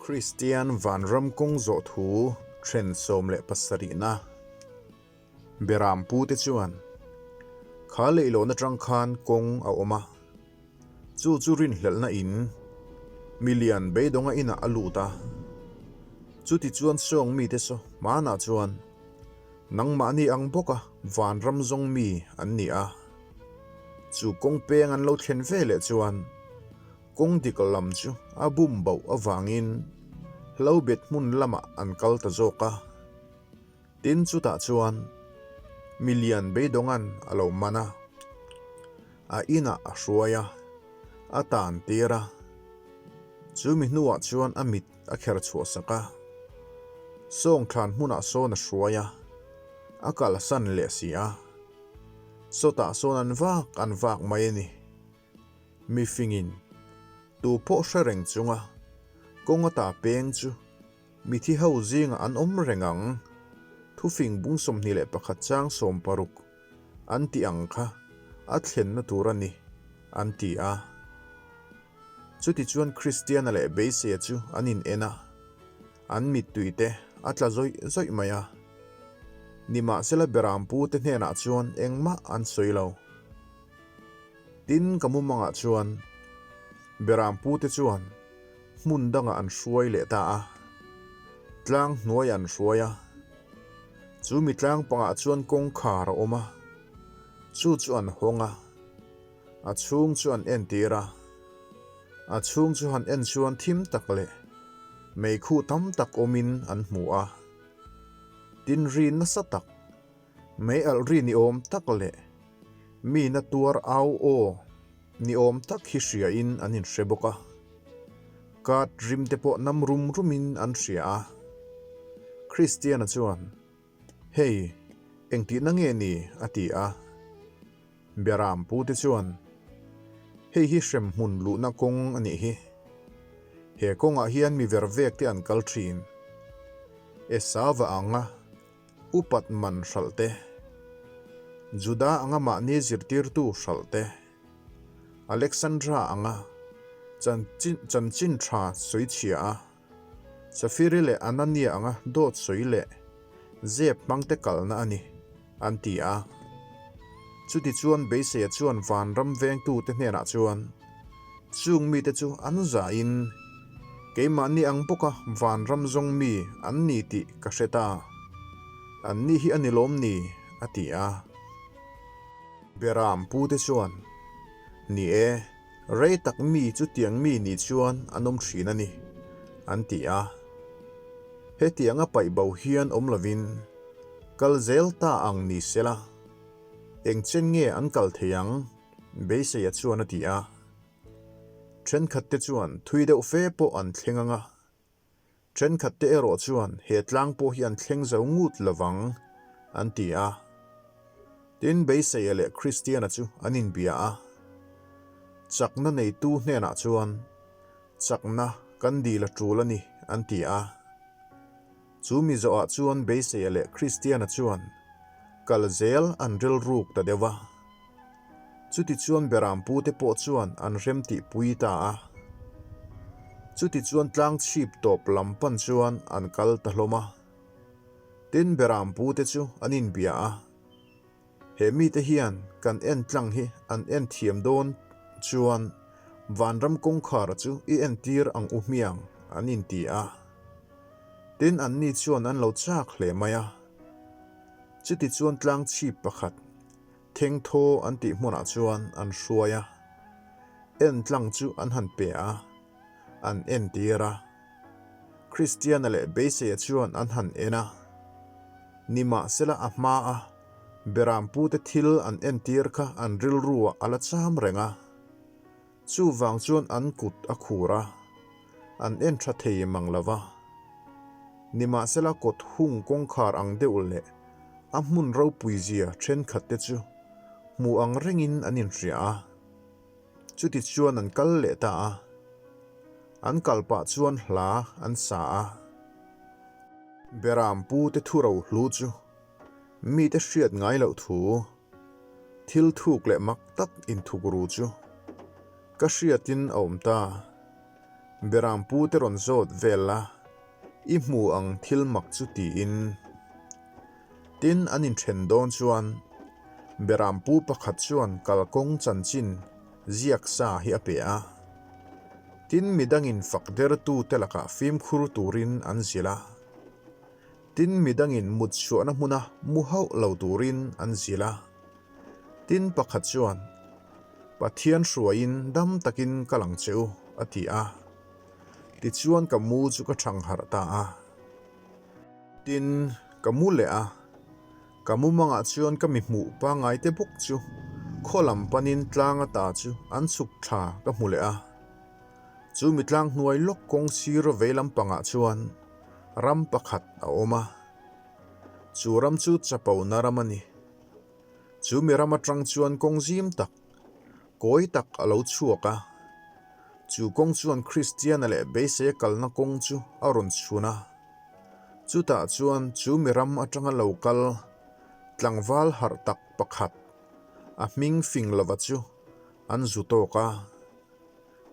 Kristian vanram kawng zawh thu then 17na Beram pute chuan kha leihlawhna tang khan kawng a awm a, chu chu rinhlelhna in milian beidawnga inah a lut a. Chutichuan sawng mite saw hmanah chuan nangmahni ang bawka vanram zawng mi an ni a. Chu kawng peng an lo thlen ve leh chuan Kawng dik lam chu a bum bauh avangin hlobet hmun lamah an kal ta zawk a. Tin chutah chuan milian beidawnga'n a lo man a, a inah a hruai a, a tan tir a. Chu mi hnuah chuan a mit a kher chhuah sak a, sawngthlan hmunah sawn a hruai a, a kalsan leh si a. Sawtah sawn an vak an vak mai a ni. Mi fingin tu pawh hre reng chunga kawng ata peng chu mithi ho zingah an awm reng ang. Thufing bung 21 chang 60 an tih ang kha a thlenna tur a ni, an ti a. Chutichuan Kristiana leh Beiseia chu an in en a, an mittui te a tla zawih zawih mai a. Nimahsela Berampu te hnenah chuan engmah an sawi lo. Tin, ka mumangah chuan Beram pute chuan hmun dangah an hruai leh ta a, tlang hnuaiah an hruai a. Chu mi tlang pangah chuan kawngkhar a awm a, chu chu an hawng a, a chhung chu an entir a. A chhung chu han en chuan thim tak leh meikhu tam tak awmin an hmu a. Tin, ri nasa tak Mei alh ri ni awm tak leh mi na tuar au aw ni awm tak hi hriain an inhre bawk a. Kat rim te pawh nam rum rumin an hria a. Kristiana chuan, Hei, engtihna nge ni? a ti a. Beram pute chuan, Hei hi hremhmun luhna kawng a nih hi. He kawngah hian mi vervek te an kal thin. Esava anga Upat man hralh te, Juda anga mahni zirtirtu hralh te, Alexandra anga chanchin tha sawi chhia a, Safiri leh Anania anga dawt sawi leh zep hmang te kalna a ni, an ti a. Chutichuan beiseia chuan vanram vengtute hnenah chuan, Chung mite chu an zahin keimahni ang bawka vanram zawng mi an ni tih ka hre ta. Anni hi a ni lawm ni? a ti a. Beram pute chuan, Ni e, rei tak mi chutiang mi ni chuan an awm thin a ni, an ti a. Hetianga paih bo hian awm lovin kal zel ta ang ni sela, eng chen nge an kal thei ang? Beiseia chuan a ti a. Thenkhatte chuan thui deuh fe pawh an thleng ang a, thenkhatte erawh chuan he tlang pawh hi an thleng zo ngut lovang, an ti a. Tin, Beiseia leh Kristiana chu an inbia a. Chakna neitu hnenah chuan, Chakna kan dil a tul a ni, an ti a. Chu mi zawhah chuan Beiseia leh Kristiana chuan kal zel an rilruk ta deuh a. Chutichuan Beram pute pawh chuan an rem tihpui ta a. Chutichuan tlang chhip tawp lam pan chuan an kal ta hlawm a. Tin, Beram pute chu an inbia a. He mite hian kan en tlang hi an en thiam dawn chuan vanram kawngkhar chu i entir ang u hmiang an inti a. Tin, anni chuan an lo chak hle mai a. Chutichuan tlang chhip pakhat Thengthaw an tih hmunah chuan an hruai a, en tlang chu an han pe a, an entir a. Kristiana leh Beiseia chuan an han en a, nimahsela a hma a Berampute thil an entir kha an rilruah a la cham reng a, chuvang chuan an kut a khur a, an en tha thei mang lo va. Nimahsela kawt hung kawngkhar ang deuh leh a hmun ropui zia thenkhat te chu hmu ang rengin an inhria a. Chuti chuan an kal leh ta a. An kal pah chuan hla an sa a. Beram pu te thu ro hlu chu mite hriat ngai loh thu, thil thuk leh mak tak inthuk ru chu ka hriatin a awm ta. Beram pute rawn zawt vel la, i hmu ang thil mak chu tiin. Tin, an inthen dawn chuan Berampu pakhat chuan kalkawng chanchin ziak sa hi a pe a. Tin, midangin fak dertute lakah fimkhur turin an zilh a. Tin, midangin mut chhuahna hmuna mu hauh lo turin an zilh a. Tin, pakhat chuan, Pathian hruaiin dam takin ka lang che u, a ti a. Tichuan ka mu chu ka thang harh ta a. Tin, ka mu leh a. Ka mumangah chuan ka mi hmuh pangngai te bawk chu khaw lam panin tlang ata chu an chhuk thla ka hmu leh a. Chu mi tlang hnuai lawk kawng sir vei lampangah chuan ram pakhat a awm a. Chu ram chu chapona ram a ni. Chu mi ram atang chuan kawng zim tak, kawi tak a lo chhuak a. Chu kawng chuan Kristiana leh beiseia kalna kawng chu a rawn chhun a. Chutah chuan chu mi ram atanga lo kal tlangval harh tak pakhat, a hming fing lova chu an zu tawk a.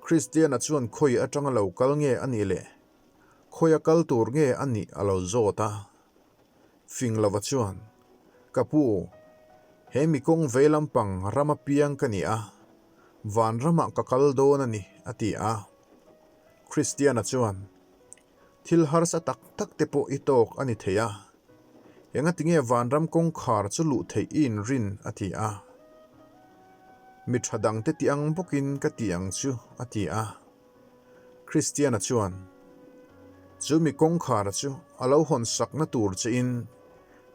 Kristiana chuan khawi atanga lo kal nge a nih leh khawia kal tur nge a nih a lo zawt a. Fing lova chuan, Ka pu, he mi kawng vei lampang rama piang ka ni a, vanramah ka kal dawn a ni, a ti a. Kristiana chuan, Thil harsa tak tak te pawh i tawk a ni thei a, engatinge vanram kawngkhar chu luh theih i inrin? a ti a. Mi tha dangte ti ang bawkin ka ti ang chu, a ti a. Kristiana chuan, Chu mi kawngkhar chu a lo hawn sakna tur chein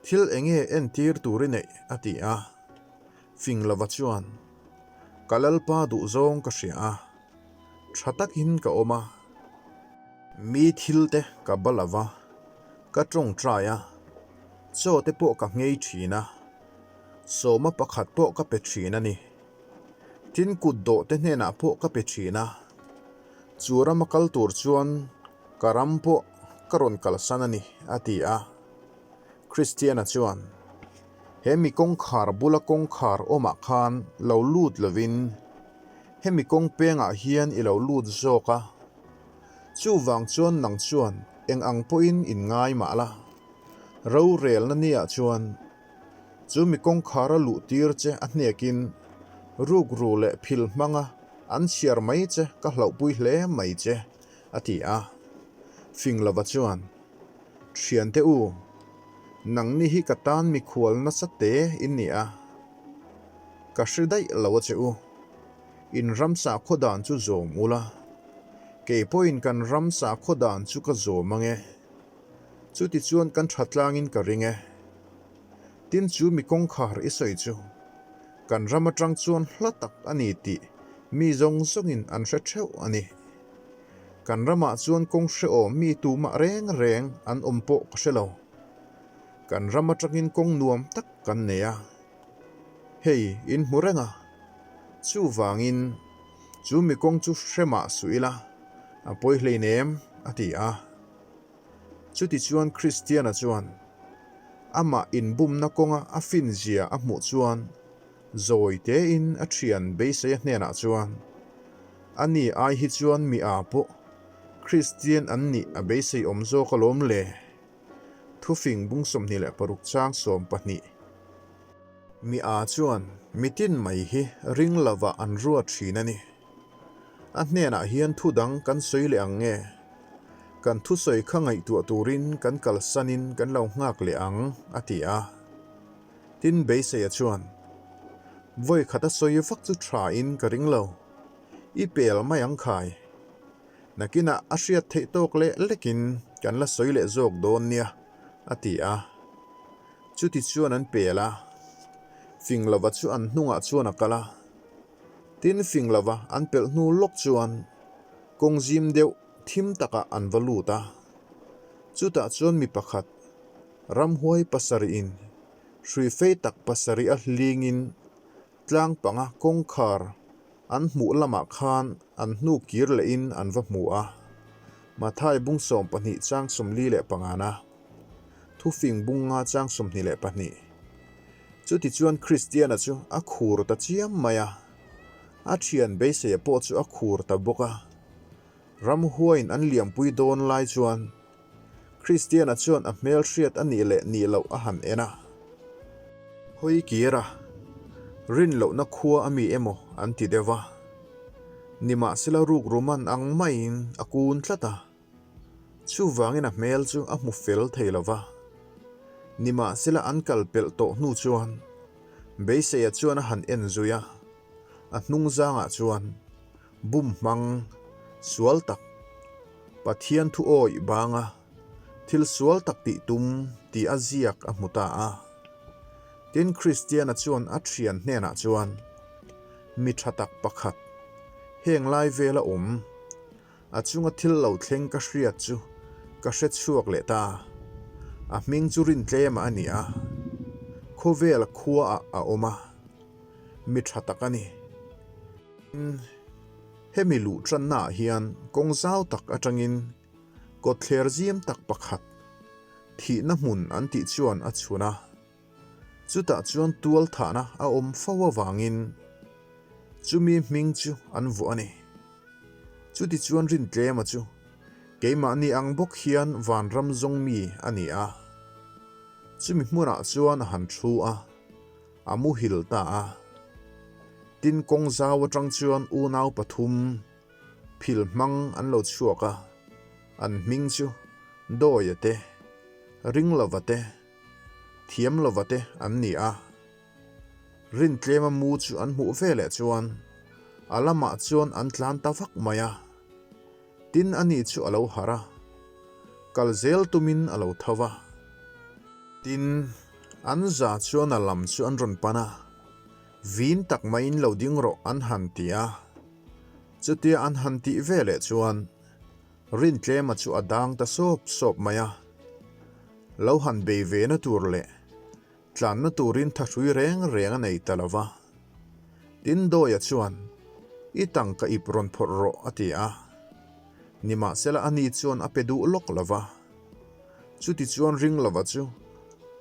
thil enge entir tur i neih? a ti a. Finglova chuan, Ka Lalpa duhzawng ka hria a, tha takin ka awm a. Mi thil te ka ba lo va, ka tawngtai a, chaw te pawh ka nghei thin a, sawma pakhat pawh ka pe thin a ni. Tin kut dawh te hnenah pawh ka pe thin a, chu rama kal tur chuan ka ram pawh ka rawn kalsan a ni, a ti a. Kristiana chuan, He mi kawngkhar bula kawngkhar awmah khan lo lut lovin, hemi kawng pengah hian i lo lut zawk a, chuvang chuan nang chuan eng ang pawhin in ngai mah la, rorelna niah chuan Chu mi kawngkhar a luh tir che a hnekin rukru leh phil hmanga an chhiar mai che ka hlauhpui hle mai che, a ti a. Finglova chuan, Thiante u, nangni hi ka tan mikhual nasa te in ni a, ka hre daih lo a che u. In ram sakhaw dan chu zawm ula, kei pawhin kan ram sakhaw dan chu ka zawm ange. Chutichuan kan tha tlangin ka ring e. Tin chu mi kawngkhar i sawi chu kan ram atang chuan hla tak a ni tih mi zawng zawngin an hre theuh a ni. Kan ramah chuan kawng hrehawm mi tumah reng reng an awm pawh ka hre lo. Kan ram atangin kawng nuam tak kan nei a. Hei in hmu reng a. Chuvangin chu mi kawng chu hre mah suh ila a pawi hleinem a ti a. Chutichuan Kristiana chuan amah inbumna kawnga a finzia a hmuh chuan zawi tein a thian beiseia hnenah chuan, Ani ai hi chuan mi a pawh Kristian an nih a beisei awm zawk alawm le? Thufing bung 26 chang 12. Mi a chuan mitin mai hi ring lovah an ruat thin a ni. A hnenah hian thu dang kan sawi leh ang nge? Kan thusawi kha ngaihtuah turin kan kalsanin kan lo nghak leh ang, a ti a. Tin, Beiseia chuan, Vawi khat a sawi vak chu thain ka ring lo. I pel mai ang khai. Nakinah a hriat theih tawk leh lekin kan la sawi leh zawk dawn nia, a ti a. Chutichuan an pel a. Finglova chu an hnungah chuan a kal a. Tin fing lova an pelh hnu lawk chuan kawng zim deuh thim takah an va lut a. Chutah chuan mi pakhat, ramhuai pasarihin hrui fei tak pasarih a hlingin tlang panga kawngkhar an hmuh lamah khan an hnu kir lehin an va hmu a. Mathai bung 12 chang 45 na. Thufing bung nga chang 22. Chutichuan Kristiana chu a khur ta chiam mai a, a thian beiseia pawh chu a khur ta bawk a. Ramhuaiin an liampui dawn lai chuan Kristiana chuan a hmelhriat a nih leh nih loh a han en a. Hawi kir a, rin lohna khua a mi emaw an ti deuh a. Nimahsela rukru man ang maiin a kun tlat a. Chuvangin a hmel chu a hmu fel thei lo va. Nimahsela an kal pelh tawh hnu chuan Beiseia chuan a han en zui a, a hnung zangah chuan bum hmang sual tak, Pathian thu awih banga thil sual tak tih tum tih a ziak a hmu ta a. Tin, Kristiana chuan a thian hnenah chuan, Mi tha tak pakhat, heng lai vela awm, A chunga thil lo thleng ka hriat chu ka hre chhuak leh ta. A hming chu Rintlema a ni a, khawvel khuaah a awm a, mi tha tak a ni. Hemi luh tannaah hian kawng zau tak atangin kawtthler zim tak pakhat, thihna hmun an tih chuan a chhun a. Chutah chuan tual thahna a awm fo avangin chumi hming chu an vuah a ni. Chutichuan Rintlema chu keimahni ang bawk hian vanram zawng mi a ni a. Chumi hmunah chuan a han thu a, a muhil ta a. Tin kawng zau atang chuan unau pathum phil hmang an lo chhuak a, an hming chu Dawia te, Ringlova te, Thiam lova te an ni a. Rintlema mu chu an hmuh ve leh chuan a lamah chuan an tlan ta vak mai a. Tin ani chu a lo harh a, kal zel tumin a lo tho va. Tin, an za chuan a lam chu an rawn pan a, vin tak maiin lo ding rawh an han ti a. Chutia an han tih ve leh chuan Rintlema chu a dang ta sawp sawp mai a. Lo han bei ve na tur leh tlanna turin thahrui reng reng a nei ta lo va. Tin Dawia chuan, I tangka ip rawn phawrh rawh a ti a. Nimahsela ani chuan a pe duh lawk lo va. Chutichuan Ringlova chu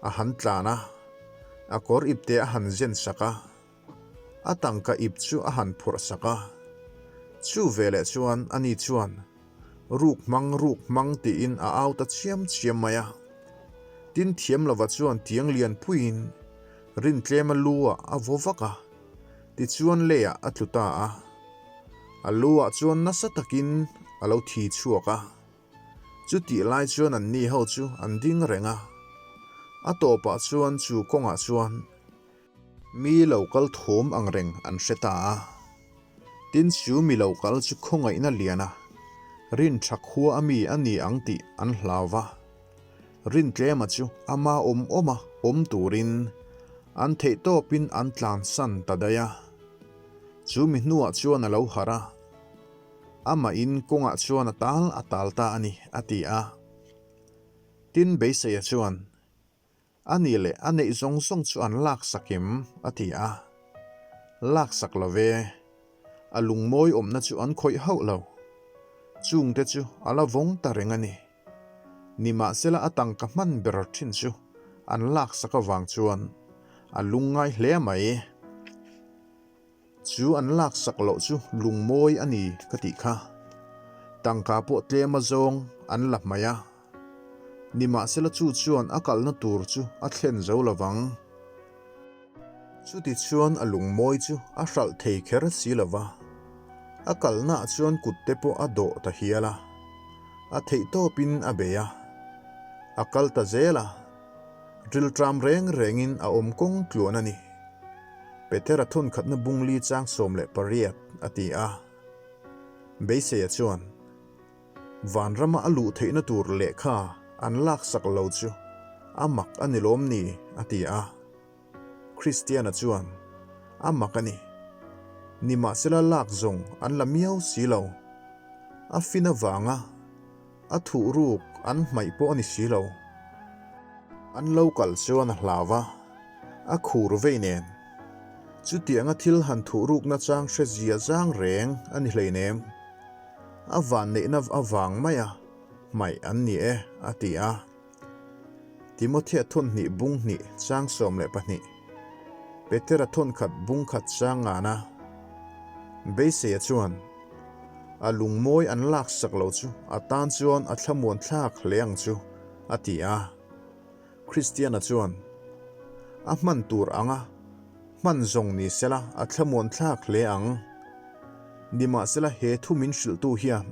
a han tlan a, a kawr ipte a han zen sak a. A tangka ip chu a han phurh sak a. Chu veleh chuan ani chuan, Ruk hmang, ruk hmang tiin a au ta chiam chiam mai a. Tin thiam lova chuan tiang lian puiin rintlema lu ah a vaw vak a, tichuan leiah a tlu ta a. A lu ah chuan nasa takin a lo thi chhuak a. Chutih lai chuan anni ho chu an ding reng a. A tawpah chuan chu kawngah chuan Mi lo kal thawm ang reng an hre ta a. Tin chu mi lo kal chu khawngaihna liana rin tha khua a mi a ni ang tih an hlau va. Rin tlema chu ama awm awma awm turin an theih tawpin an tlansan ta daih a. Chu mi hnuah chuan a lo harh a, amahin kawngah chuan a tal a tal ta a ni, a ti a. Tin Beiseia chuan A nih leh a neih zawng zawng chu an laksak em? a ti a. Laksak lo ve. A lungmawi awmna chu an khawih hauh lo. Chungte chu a la vawng ta reng a ni. Nimahsela a tangka hman ber thin chu an laksak avang chuan a lungngai hle mai. Chu an laksak loh chu lungmawi a ni ka tih kha. Tangka pawh tlem a zawng an la hmaih a. Nimahsela chu chuan a kalna tur chu a thlen zo lo vang. Chutichuan a lungmawi chu a hralh thei kher si lo va. A kalnaah chuan kut te pawh a dawh ta hial a. A theihtawpin a bei a. A kal ta zel a. Rilṭam reng rengin a awm kawng tluan a ni. Petera thawnkhatna bungli chang 18 a ti a. Beiseia chuan vanrama a luh theihna tur lehkha an laksak lo chu a mak a ni lawm ni a ti a. Kristiana chuan a mak a ni. Nimahsela lak zawng an la miau si lo. A fin avanga A thuh ruk an hmaih pawh a ni si lo. An lo kal chuan a hlau a, a khur vei nen. Chutianga thil han thuh rukna chang hre zia zang reng a ni hleinem. A vanneihna avang maia hmaih an ni e, a ti a. Timothea thawnhnih bung hnih chang 12, Petera thawnkhat bung khat chang ngana. Beiseia chuan. A lungmawi an laksak lo chu a tan chuan a thlamuan thlak hle ang chu, a ti a. Kristiana chuan, A hman tur anga hman zawng ni sela a thlamuan thlak hle ang. Nimahsela he thu min hrilhtu hian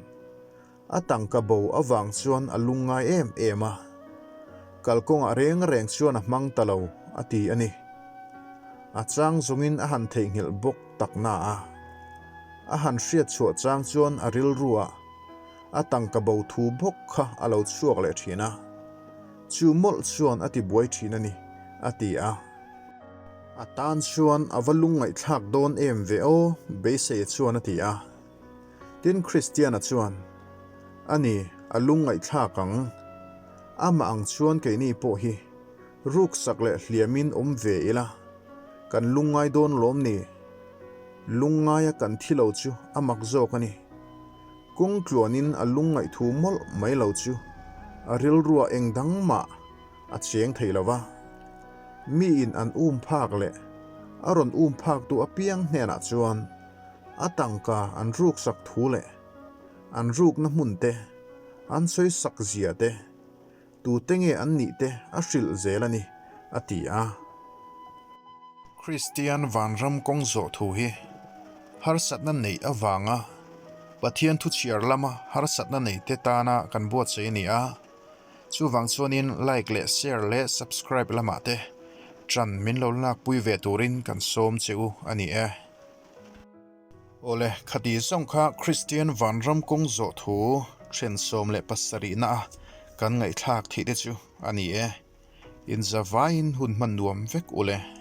A tangka bo avang chuan a lungngai em em a, kalkawngah reng reng chuan a hmang ta lo a ti a ni. A chang zawngin a han theihnghilh bawk tak na a, a han hriat chhuah chang chuan a rilruah a tangka bo thu bawk kha a lo chhuak leh thin a, chu mawlh chuan a ti buai thin a ni, a ti a. A tan chuan a va lungngaihthlak dawn em ve aw, beisei chuan a ti a. Tin, Kristiana chuan, A ni, a lungngaihthlak ang. Amah ang chuan keini pawh hi ruksak leh hliamin awm ve ila, kan lungngai dawn lawm ni? Lungngaia kan thi lo chu a mak zawk a ni. Kawng tluanin a lungngaih thu mawlh mai lo chu a rilrua eng dang mah a cheng thei lo va. Miin an um phak leh a rawn um phaktu apiang hnenah chuan A tangka an ruksak thu leh an rukna hmun te, an sawisak zia te, tute nge an nih te a hrilh zel a ni, a ti a. Kristian vanram kawng zawh thu hi harsatna neih avanga Pathian thu chhiar lama harsatna neite tana kan buatsaih a ni a. Chuvang chuanin like leh share leh subscribe lamah te ṭan min lo lakpui ve turin kan sawm che u a ni e. Awle, khati zawng kha Kristian vanram kawng zawh thu then 17 na a kan ngaihthlak theih te chu a ni e. Inzavaiin hun hman nuam vek ule.